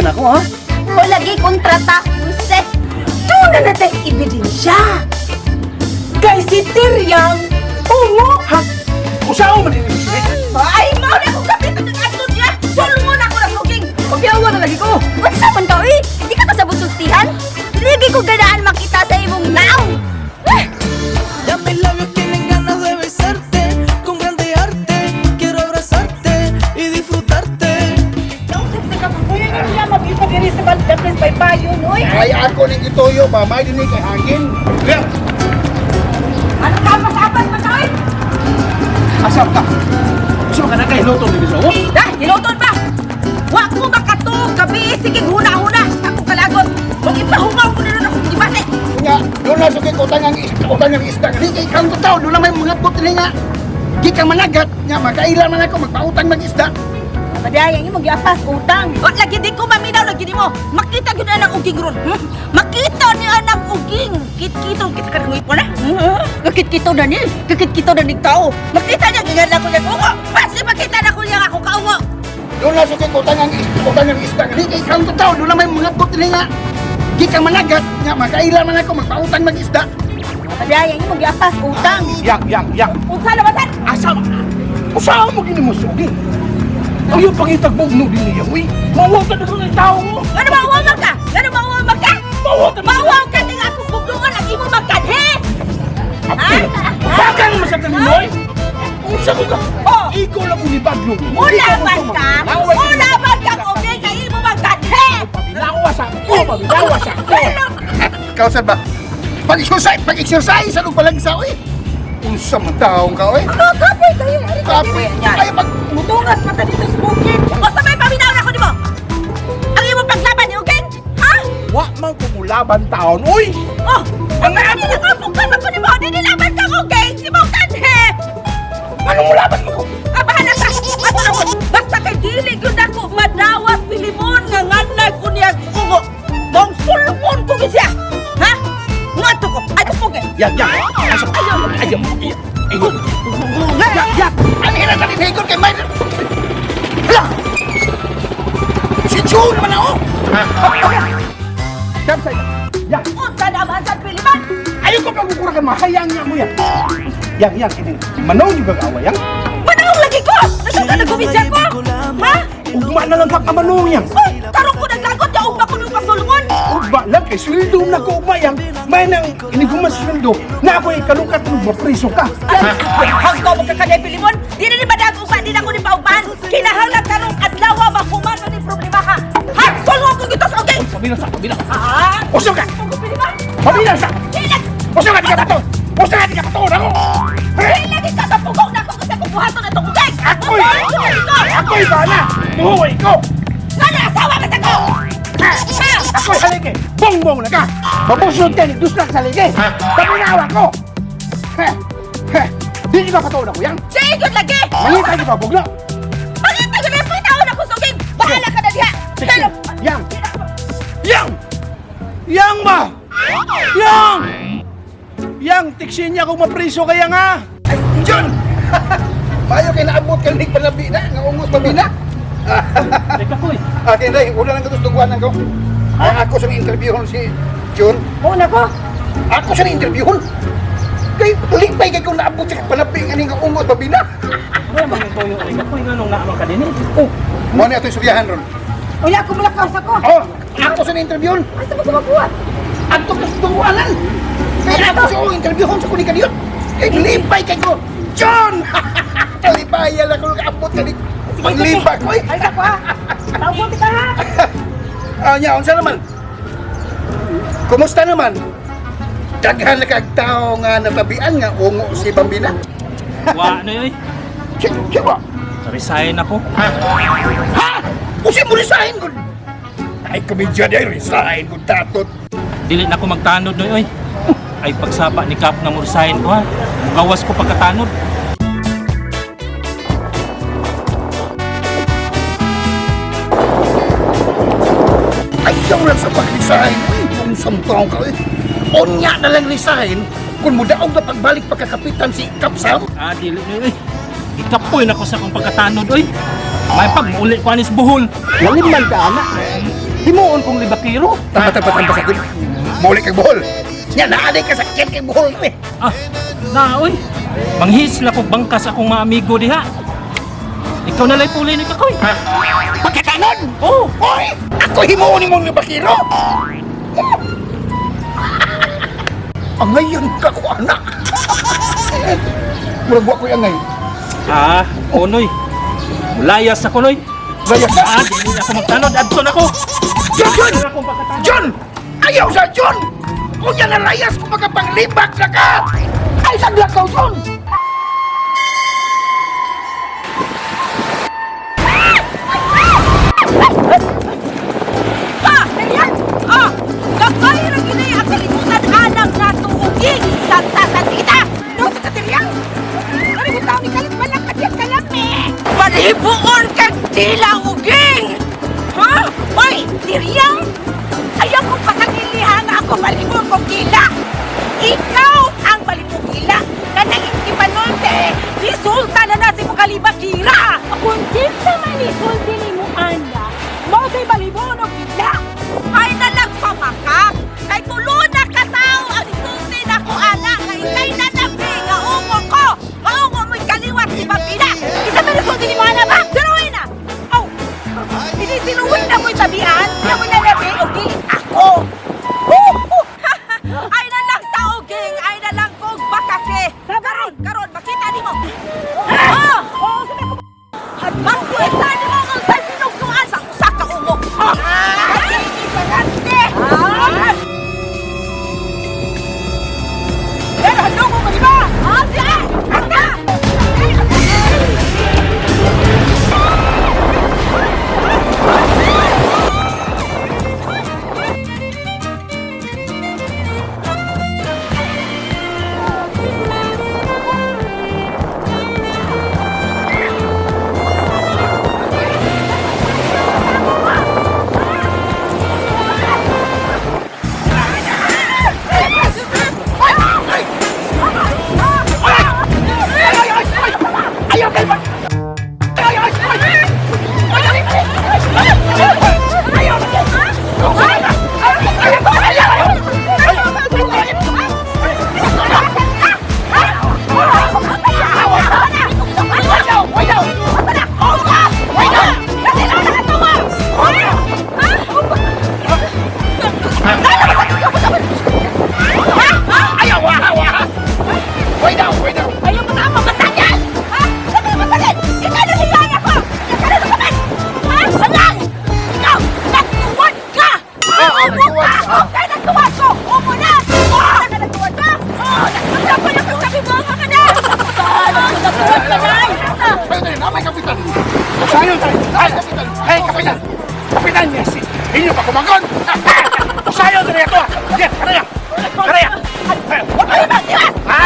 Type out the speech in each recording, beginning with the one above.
ka na ako, ha? O lagi kontrata, buset. Doon na natin ebidensya. Kay si Tiryang, ungo. Ha? Usawa man din siya. Ay, mao na akong kapitan ng ato niya. Sulungon ako ng uging. Pabiyawa na lagi ko. Unsa man ka, uy? Hindi ka kasabot sultihan? Ligi ko ganaan makita sa imong naong. Ah! Ya mis labios tienen ganas de besarte con grande arte. Quiero abrazarte y disfrutarte. Ay, ako ning ituyo ba? May dinig kay hangin. Yang! Ano ka, apas-apas pa ka, oy? Asa ka? Usawa ka na kay luto ni Biso. Dah, hiluton ba? Wa ko makatug gabi, sige huna-huna sa akong kalagot. Huwag ipahungaw ko na nun akong gibase. Nga, doon na sugay ko utang ang isda, utang ang isda. Di kay kang tao, doon na may mga buti nga. Di ka managat, nga makaila man ako magpautang mag isda. Padayang imong giapas utang. Wa lagi di ko maminaw lagi nimo. Makita gyud anang uging ron. Makita ni anang uging. Kit-kito kita ka po na. Kakit-kito na ni. Kakit-kito na ni tao. Makita niya gigan ako niya ungo. Pasi makita na ko niya ako kaungo. Doon na sugay ko utang ang isda, utang ang isda. Di kay kang tao, doon na may mga buti nga. Di ka managat, nga makaila man ako magpautang mag isda. Padayang imong giapas utang. Yang, yang, yang. Unsa na ba sad? Asa ka? Usawa mo gini mo sugi. Ayaw pangitag bugno din niya, uy. Mawata na ng tao mo. Ngano mauwaw man ka? Ngano mauwaw man ka? Mawata na. Mauwaw ka ning akong bugnuon ang imo magkanhi. Baka naman sa kaninoy. Unsa ko ka? Oh. Ikaw lang ni Baglo. Mulaban ka? Mulaban ka uging kay imo magkanhi. Pabilawa sa ako, pabilawa sa ako. Ikaw sir ba? Pag-exercise, pag-exercise, anong palagsa, oy? Unsa man taong ka, oy? Oh, kapoy kayo. Kapoy. Ay, pag Mutungas pa ta dito sa bukid. O sa may paminaw na ko nimo. Ang imong paglaban ni Uging? Ha? Wa man kumulaban taon, uy. Oh, ang ano na nga bukod man ko nimo, di nilaban ka Uging, si mo kanhe. Anong mulaban mo ko? Ah, bahala ka. Ato na ko. Basta kay dili gyud ako madawat Pilimon nga nganay ko niya ungo. Mong sulpon ko gyud siya. Ha? Ngadto ko. Ay ko pugi. Yang, yang. Asa? Ayaw. Ayaw. Ayaw. Yak, yak! Ang hirap na rin kay May... Hala! Si June naman ako! Kapsay. Yang. Unsa naman sa Pilimon? Ayaw ko pagkukura ka, mahayang niya mo yan. Yang, yang, ini. Manaw yung gagawa, yang. Manawag lagi ko. Nasa ka nagkumidya ko? Ha? Ugma na lang ka kamanong, yang. Uy, tarong ko naglagot ya ugma ko nung pasulungon. Ugma lang kay sweldo na ko ugma yang. May nang iniguman sweldo na ako ay kalukat mo mapriso ka. Hanggaw mo kakanay Pilimon. Di na ni madag ugma, di na ko ni paugmahan. Kinahanglan karong adlaw mahuman na ni problema ha. Ha, sulungon ko gito sa okay. Pabila sa, pabila. Ah, Usok ka! ko Pilimon. Pabila sa! Hilag, Usok ka, di ka pato! Usok ka, di ka pato! Ako! hilag ka sa pugong na ko kasi kung buhaton na itong ugay. Ako'y! Ako'y bana! Muhuwi ko! Nga na asawa ka sa ko. Ha? Ako'y haligi! Bongbong na ka! Mabusunod ka, nagduslak sa haligi! Paminawa ko! Ha! Ha! Di ka patuon ako yang! Sige yun lagi. Mangita di ba, buglo? Pangita yun na pangitaon ako sa ugay. Bahala ka na diha. Sige. Yang! Yang! Yang ba? Yang! Yang, tiksin niya kung mapriso kaya nga! June! Mayo kay naabot ka ni palabi na, nga ungos pabina. Teka koy. Akin day, una lang katos tugwanan ko. Ay, ako sa interviewon si June. Una ko. Ako sa interviewon. Kay lipay kay kung naabot sa palabi nga nga ungos pabina. Ano man yung toyo ay kakoy nga nung naamang ka din eh. Oh, mo ni ato'y suryahan ron. Wala ko mulakaw sa ko. Oh, ako sa interviewon. Asa mo kumakuha? Ato ka sa tugwanan. Kay ako sa interviewon sa kuning kaniyot. Kay lipay kay ko. John! Kalipaya lang ko naabot ka ni paglipa ko. Ay sa ko ha. Tawag kita ha. Ah, nya, unsa naman? Kumusta naman? Daghan na kag tao nga natabian nga ungo si Bambina. Wa na yoy. Si, si ba? Resign ako. Ha? Usi mo resign gud. Ay, komedya di ay resign gud tatot. Dili na ako magtanod noy oy. Ay pagsaba ni Kap nga mo resign ko ha. Mugawas ko pagkatanod. Ayaw lang sa pag-resign. Uy, kung samtong ka. Uy. Unya na lang resign kung mudaog na pagbalik pagkakapitan si Kapsam. Ah, dili noy oy. Gikapoy na ko sa akong pagkatanod oy. May pag muuli ko anis buhol. Lalim man ka, anak. Himuon kong libakiro. Tamba-tamba sa Muli kag buhol. Nya naa ka sakit kay buhol ni. Ah, na oy. Manghisla kog bangkas akong mga amigo diha. Ikaw na lay puli ni kakoy. Pagkatanod! Oh, Oy! Ako himuon nimo ni Bakiro. Angayan ka ko anak. Murag wa ko'y angay. ah, onoy. Mulayas ako noy. Layas na. Ah, dili na ako magtanod adto na ko. John! John! Wala akong pagkatanod. John! Ayaw sa John! Unya na layas kung makapanglibak na ka! Ay, saglakaw, John! Pa! Yan! Ah! Gabay ra gini ang kalibutan anang natuuging Santa Santita! No sa katiriyang! Ano yung tao ni kalit walang kadyat kalami? Palibuon kang dila uging! Ha? Hoy! Tiriyang! Ayaw kong pasagilihan nga ako malibon kong dila! Ikaw ang malibong dila! Kanang ipanonte! Resulta na na si Mukalibakira! Kung kinsa man isulti nimo ana, mao kay balibon og dila. Ay nalang pamakak! Kay tulo na katao ang isulti na ko ana nga ikay nanabi nga ungo ko! Maungo mo'y kaliwat si Mapina! Isa man isulti ni mo ana ba? Sinuhin na! Oh! Sinisinuhin na mo'y tabian! Siya mo nanabi o dili ako! Oh! Ay nalang taoging! Ay nalang kog bakake! Karon! Karon! Makita nimo! Ah! Oo, sa ko Makita nimo kung saan sinugduan sa usa ka ungo! Ah! Kasi Ah! Pero handong ko di ba? Ah, di ah! Ata! Ayaw kay Bak... Ay, ay, ay! Ay, ay, ay! Ayaw! Ayaw! Ayaw! Ayaw! Waha! Waha! Wait down! Wait down! Ayaw mo na mamatay! Ha? Saan ka masakit? Ikaw na hiyan ako! Ikaw na naman! Ha? Walang! Ikaw! Nagtuwad ka! Oo, nagtuwad. ka! Okay, nagtuwad ko! Umo na! Oo, na nagtuwad ka! Oo, nagtuwad ko na sabi mo ka na! Nagtuwad ka na! Sayo tayo! Namay kapitan! Sayo tayo! Ay, kapitan! Hey, kapitan! Kapitan niya si... Inyo pa kumangon! Usayon na ito. Sige, karaya. Karaya. Ay, magtiwas! Ha?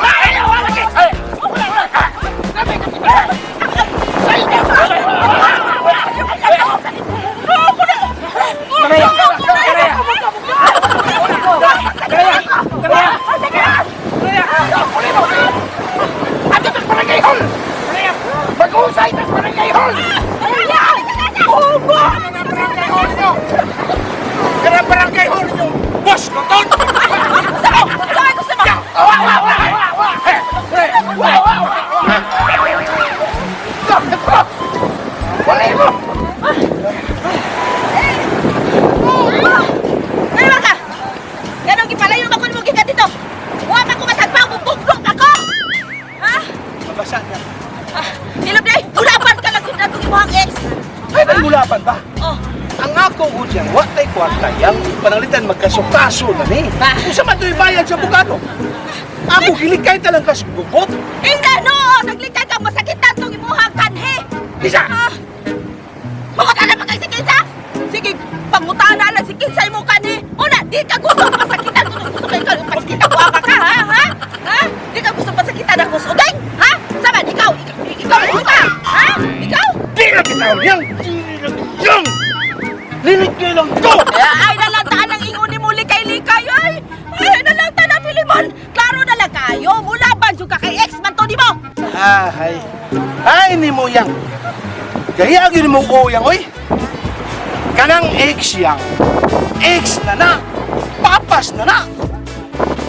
Ayaw, lagi. Ay. Namay kapitan! Sayo tayo! Karaya. Karaya. Karaya. Karaya. Ato tas barangay hall! Mag-usay tas barangay hall! Umo! Barangay hall nyo! Kaya barangay hall nyo! Boss, luton. Gusto mo! Gusto mo! Wa! Wa! Wa! Wa! Wa! Wa! Wa! Wa! Wala mo! Ngayon ka! Ganong gipalayo ba ko nimo gikan dito? Wa pa ko masagpaw, bubuglok ako! Ha? Mabasa na. Ah, Ilog day, tulapan ka lang kung natong imong ex. Ay, nagmulapan ba? Oh, Ang ako ko dyan, wa tay kwarta yang pananglitan magkaso-kaso na ni. Ba? Kung sa matoy bayad sa bugado. Ako gilikay talang kasugubot. Inga no, naglikay ka masakitan tong imuhang kanhi. Isa! Ah. Mangutana pa kay si Kinsa? Sige, pangutana lang si Kinsa imong kanhi. Una, di ka gusto nga masakitan kung gusto kay ka masakitan ko ka ha? Ha? Ha? Di ka gusto masakitan ako sa ugay? Ha? Saman ikaw, ikaw, ikaw gusto ha? Ikaw? Di na kita yang! Di na yang! Lilikay lang to! Ay, nalantaan ang ingon ni muli kay Likay, ay! Ay, nalantaan na Filimon! Klaro na lang kayo, mula banjo ka kay ex man to, di mo? Ah, ay. Ay, ni mo yang. Gaya gyud mo ko yang oy. Kanang ex yang. Ex na na. Papas na na.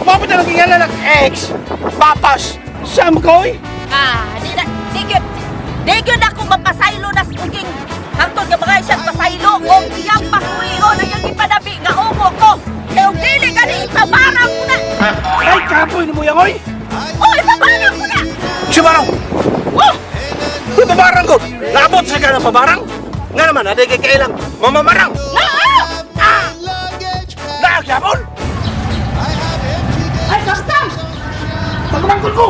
Mapit na lang gingalan ng ex. Papas. Saan ka, oy? Ah, di na, di gyud. Di gyud ako mapasaylo nas uging. Hangtod nga mga siya pasaylo og iyang pakuwion ang iyang ipanabi nga umo ko. Kay og dili gani ipabarang ko na. Ay, kapoy na mo yang, oy. Oh, ipabarang ko na. Sibarang. Oh, Uy, pabarang ko. Naabot sa ka ng pabarang. Nga naman, aday kay kailang mamamarang. naa! Ah! Naagyapon! Ay, kapsa! Pagumangkol ko!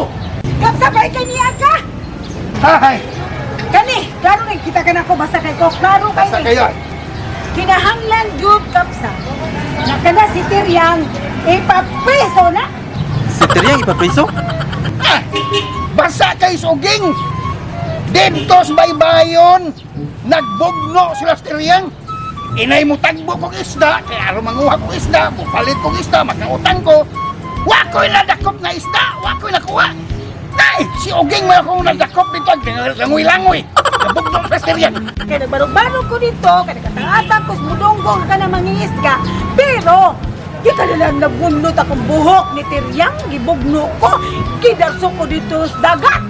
Kapsa, bay kay niya ka! Hay! Kani, klaro na kita ka na ko, basta kay ko, klaro kay Basta ni. kayo. Kinahanglan gyud kapsa. Na kana si Tiryang ipapriso na. Si Teriang ipapriso? Ah! Basa kay suging! Dito sa baybayon, nagbugno sila sa Teriang. Inay mo tagbo kong isda, kaya aron manguha kong isda, mupalit kong isda, makautang ko. Wa ko'y nadakop na isda, wa ko'y nakuha. Nay, si Uging mo akong nadakop dito, langoy-langoy. Nabugno sa Teriang. Kay nagbarog-barog ko dito, kay nagkatang-atang ko, mudunggong ka na mangingisga. Pero, di ka na lang nabunot akong buhok ni Tiryang, gibugno ko, kidarso ko dito sa dagat.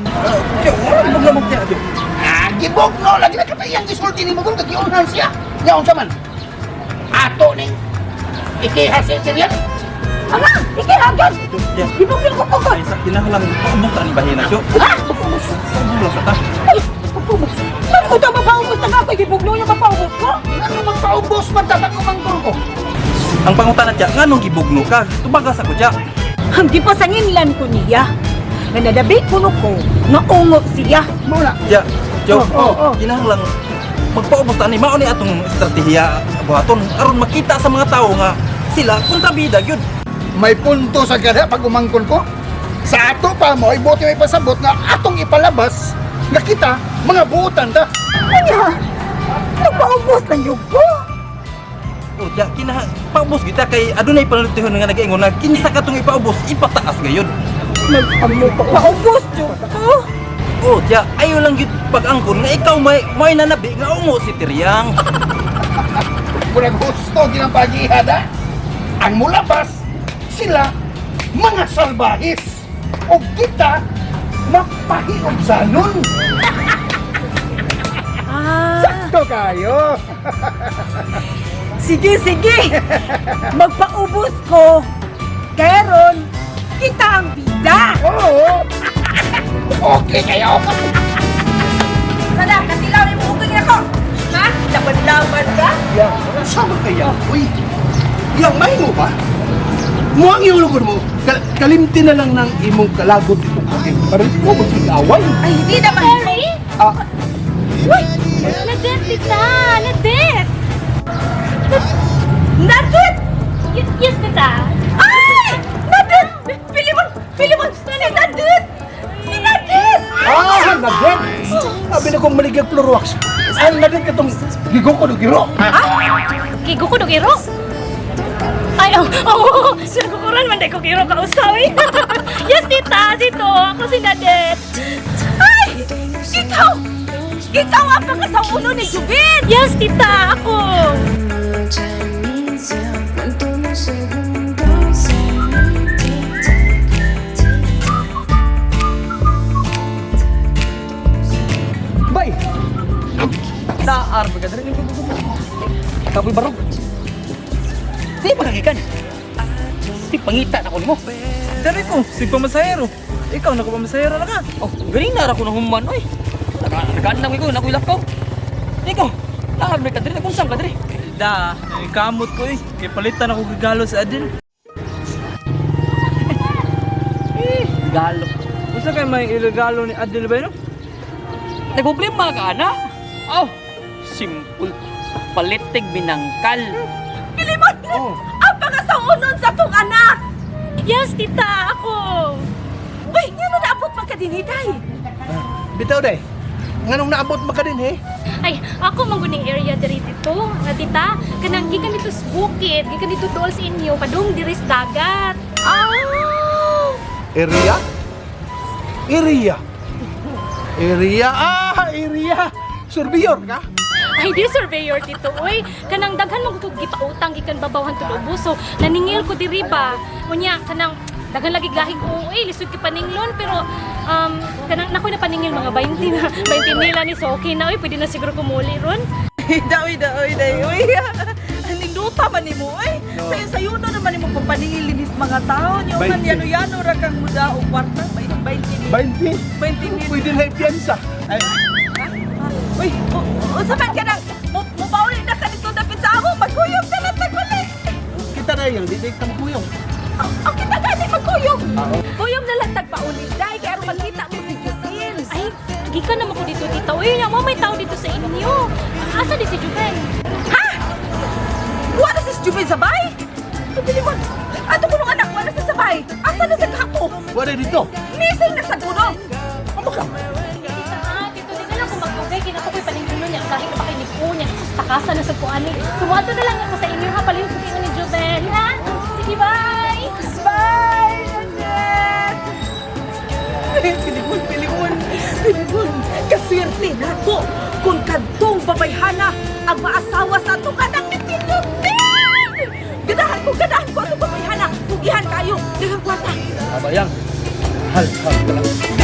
Ah, gibugno lagi na katayang gisulti ni mo kung kagiunhan siya. Yaon sa man. Ato ning ikiha si Teriang. Ama, ikihagan! Gibugno ko ko ko! Ay, sa kinahanglan paubos ta ni bahina siyo. Ha? Paubos lang sa ta. Ay, paubos. Ano ko ito mapaubos na nga ako? Gibugno niya mapaubos ko? Ano magpaubos man ta pagumangkol ko? Ang pangutana siya, nganong gibugno ka? Tubagas ako siya. Ang gipasanginlan ko niya, nga nadabi kuno ko, nga ungo siya. Muna. Siya, Joe, Oh, oh. kinahanglan magpaubos ta ni mao ni atong estratehiya buhaton aron makita sa mga tao nga sila kontrabida gyud. May punto sa gada pag umangkon ko. Sa ato pa mo, ay buti may pasabot nga atong ipalabas nga kita mga buotan ta. Ano? Nagpaubos lang yun ko. O siya, kinaha paubos kita kay adunay panultihon nga nagaingon na kinsa katong ipaubos ipataas gayud. Nagpaubos yun ko. O siya, ayo lang gyud pag-angkon nga ikaw may nanabi nga ungo si Teriang. Murag husto ginang pagihada. Ang mulabas, sila mga salbahis. O kita mapahiobsanon. Ah, Sakto kayo. sige, sige. Magpaubos ko. Karon, kita ang bida. Oo. Okay kayo. Sana katilaw ni mo uging ako. Ha? Laban-laban ka? Yang, sama kaya? Uy, yang may mo ba? Muang iulog mo, kalimti na lang ng imong kalagot itong akin. Parang di mo mag-away. Ay, hindi naman. Sorry? Ah, Uy! Nadet, tita! Nadet! Nadit! Yes, tita! Ay! Nadit! Pilimon! Pilimon! Si Nadit! Si Nadit! ah, nadet! Sabi na kong maligag florwax. Ang nadet katong gigo ko no giro. Kigo ko dugiro. Ay, oh, oh, oh, Nagukuran man ko giro ka usaw eh. Yes, tita! Dito! Ako si Nadet! Ay! Ikaw! Ikaw ang pagkasaulo ni Jubin! Yes, tita! Ako! Bay! Daar ba ka diri? Kapoy barog. Di makagikan. Di pangita na ko nimo. Diri ko, sig pamasahero. Ikaw nakapamasahero na ka. Oh, galing na ra ko na human oy. Nakaandam ko na ko ilakaw. Ikaw, daar ba ka diri? Nagunsam ka diri? Da, kamot ko eh. Kay palitan ako gigalo sa Adil. Galo. Usa kay may iregalo ni Adil ba no? Nagproblema ka ana? Oh, simple. Palitig binangkal. Pilimon! Ang pagkasaunon sa tong anak! Yes, tita! Ako! Uy, ngano naabot man ka dinhi, day? Bitaw day. Nganong naabot man ka din eh? Ay, ako mangguning area diri dito. Nga tita, kanang gikan dito sa bukid, gikan dito dool sa inyo, padung diri sa dagat. Ah! Area? Area. Area. Ah, area. Surveyor ka? Ay, di surveyor dito, oy. Kanang daghan mo ko gipautang gikan babaw hangtod ubos. So, naningil ko diri ba. Unya kanang daghan lagi gahig oo, eh, lisod ki paninglon pero kanang nakoy na paningil mga 20 na 20 mila ni, so okay na oy, pwede na siguro kumuli ron. Daoy, daoy, daoy. Nindota man nimo oy. Sayo sayo na naman nimo pampaningil ni mga tao. Niyo man 20. yano-yano ra kang muda og kwarta. 20 mil. 20? 20 mil. Pwede na ipiyansa. Ay, Uy, unsa man ka nang mo pauli na ka dito dapit sa ako, magkuyog na lang taguli. Kita na yan, di ka magkuyong. Oh, kita gani magkuyog. Kuyog na lang tagpauli dai kay aron makita mo si Jubin. Ay, gikan naman ko dito tita. Uy, nya mo may tao dito sa inyo. Asa di si Juven? Ha? Wala si Jubin sa bay? Pilimon. Ato ko nung anak, wala sa sabay. Asa na sa kako? Wala dito. Missing na sa gunong. Amo ka. Tita, ah, tito, di na lang ko magdugay. Kaya ako ko'y paninguno niya. Kahit pa kay Nico niya. Sus, takasa na sa kuani. Sumuato na lang ako sa inyo ha. Palihog ko kayo ni Juven, ha? Sige, bye! Bye, Nanette! Pilimon, pilimon, pilimon. Kaswerte na ako kung kadtong babayhana ang maasawa sa atong anak ni Tito Ben! Ganahan ko atong babayhana. Pugihan kayo. Daghang kwarta. Abayang, hal-hal ka lang.